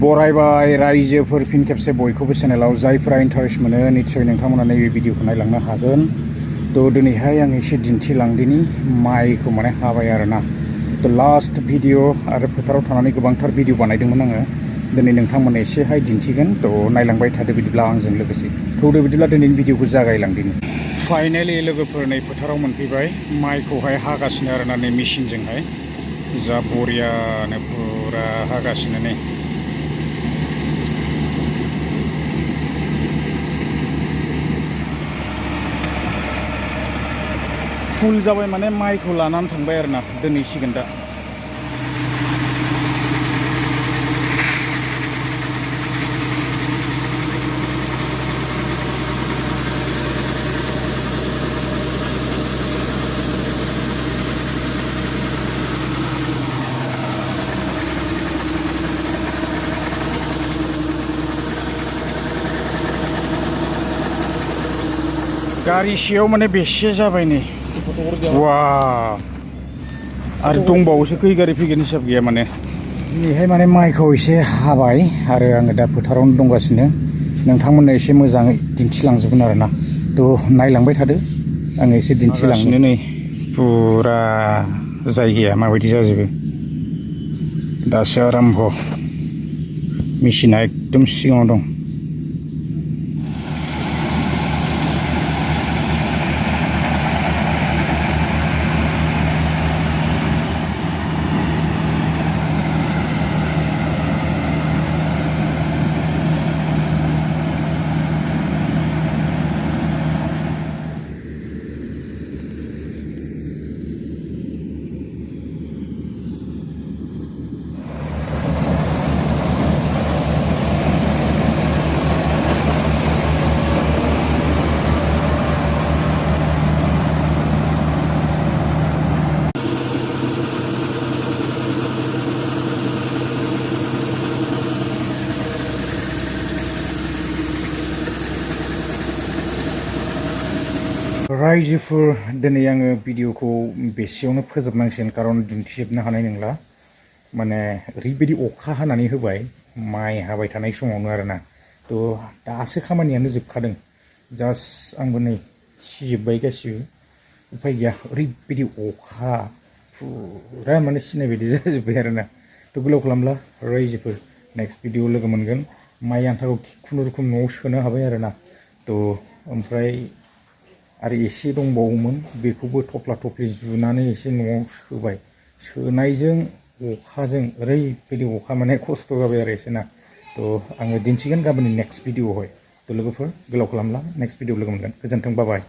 बरायबाय रायजोफोर फिन खेबसे बयखौबो चेनेलाव जायफोरा इन्टारेस्ट मोनो निश्चय नोंथांमोना नैबे भिडिअखौ नायलांनो हागोन। थ' दिनैहाय आं एसे दिन्थिलांदिनि माइखौ माने हाबाय आरोना। थ' लास्ट भिडिअ आरो फोथाराव थानानै गोबांथार भिडिअ बानायदोंमोन आङो। दिनै नोंथांमोननो एसेहाय दिन्थिगोन। थ' नायलांबाय थादो बिदिब्ला आंजों लोगोसे। थ' बिदिब्ला दिनैनि भिडिअखौ जागायलांदिनि। फाइनालि लोगोफोर नै फोथाराव मोनफैबाय माइखौहाय हागासिनो आरोना नै मेसिनजोंहाय। जा बरियानो पुरा हागासिनो नै। फुल जाबाय माने माइखौ लानानै थांबाय आरोना दोनहैसिगोन दा। गारिसेयाव माने बेसे जाबाय नै वा आरो दंबावोसो खै गारि फैगोन हिसाब गैया माने। दिनैहाय माने माइखौ एसे हाबाय आरो आङो दा फोथारावनो दंगासिनो। नोंथांमोननो एसे मोजाङै दिन्थिलांजोबगोन आरोना। थ' नायलांबाय थादो आङो एसे दिन्थिलांनो। नै पुरा जायगाया माबायदि जाजोबो दासो आराम्भ। मेसिना एकदम सिगाङाव दं। रायजोफोर दिनै आङो भिडिअखौ बेसेयावनो फोजोबनांसिगोन खारन दिन्थिजोबनो हानाय नंला। माने ओरैबायदि अखा हानानै होबाय माइ हाबाय थानाय समावनो आरोना। थ' दासो खामानियानो जोबखादों। जास्ट आंबो नै सिजोब्बाय गासिबो उफाय गैया। ओरैबायदि अखा पुरा माने सिनाय बायदि जाजोब्बाय आरोना। थ' गोलाव खालामला रायजोफोर नेक्स्ट भिडिअ लोगो मोनगोन। माइ आन्थाखौ खुनुरुखुम न'आव सोनो हाबाय आरोना। थ' ओमफ्राय आरो एसे दंबावोमोन बेखौबो थफ्ला थफ्लि जुनानै एसे न'आव सोबाय। सोनायजों अखाजों ओरैबायदि अखा माने खस्थ' जाबाय आरो एसे ना। थ' आङो दिन्थिगोन गाबोननि नेक्स्ट भिडिअआवहाय। थ' लोगोफोर गोलाव खालामला नेक्स्ट भिडिअ लोगो मोनगोन। गोजोन्थों, बाय बाय।